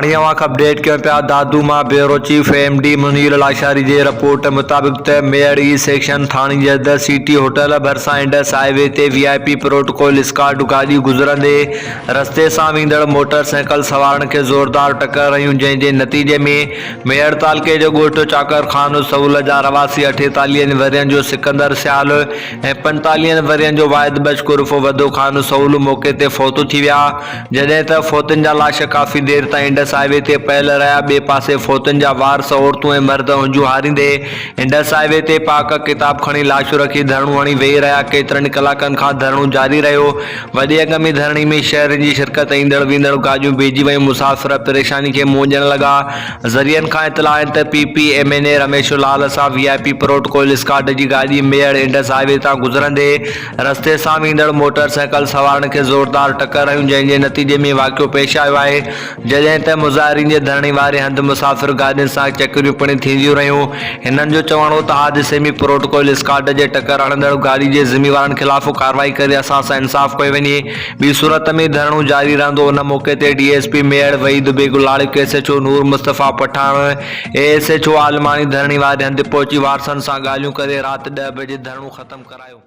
هاڻي اوهان کي اپڊيٽ ڪيون پيا دادو مان bureau chief M D Munir Lashari جي رپورٽ مطابق ته ميهڙ اي سيڪشن ٿاڻي جي حد سٽي هوٽل ڀرسان انڊس هاء وي تي V I P protocol escort گاڏي گذرندي رستي سان ويندڙ موٽر سائيڪل سوارن کي زوردار ٽڪر هنيون جنهن جي نتيجي ۾ ميهڙ تعلقي جو ڳوٺ چاڪر خان سهول جا رهواسي اٺيتاليهن ورهين جو سڪندر سيال ۽ پنجتاليهن ورهين جو واحد بخش عرف وڌو خان سهول موقعي تي فوت ٿي ويا. جڏهن ته فوتين جا لاش ڪافي دير تائين انڊس هاء وي تي پيل رهيا، ٻئي پاسي فوتين جا وارث عورتون ۽ مرد هنجون هاريندي انڊس هاء وي تي پاڪ ڪتاب کڻي لاشون رکي ڌرڻو هڻي ويهي رهيا، ڪيترن ئي ڪلاڪن کان ڌرڻو جاري رهيو، وڏي انگ ۾ ڌرڻي ۾ شهرين جي شرڪت ايندڙ ويندڙ گاڏيون بيهجي ويون، مسافر پريشاني کي منهن ڏيڻ لڳا، ذريعن کان اطلاع آهن ته P P M N A Ramesh Lal سان V I P protocol escort جي گاڏي ميهڙ انڊس هاء وي تان گذرندي رستي سان ويندڙ موٽر سائيڪل سوارن کي زوردار ٽڪر هنيون جنهن جي نتيجي ۾ واقعو پيش آيو آهي جڏهن ته مظاهرين جي ڌرڻي واري هنڌ مسافر گاڏين سان چڪريون پڻ ٿينديون رهيون هنن جو چوڻ هو ته حادثي ۾ پروٽوڪول اسڪواڊ جي ٽڪر هڻندڙ گاڏي جي ذميوارن خلاف ڪارروائي ڪري اسان سان انصاف ڪيو وڃي ٻي صورت ۾ ڌرڻو جاري رهندو ان موقعي تي D S P Mehar Waheed Baig Larik S H O Noor Mustafa Pathan A S H O Almani ڌرڻي واري هنڌ پهچي وارثن سان ڳالهيون ڪري رات ڏهه بجي ڌرڻو ختم ڪرايو.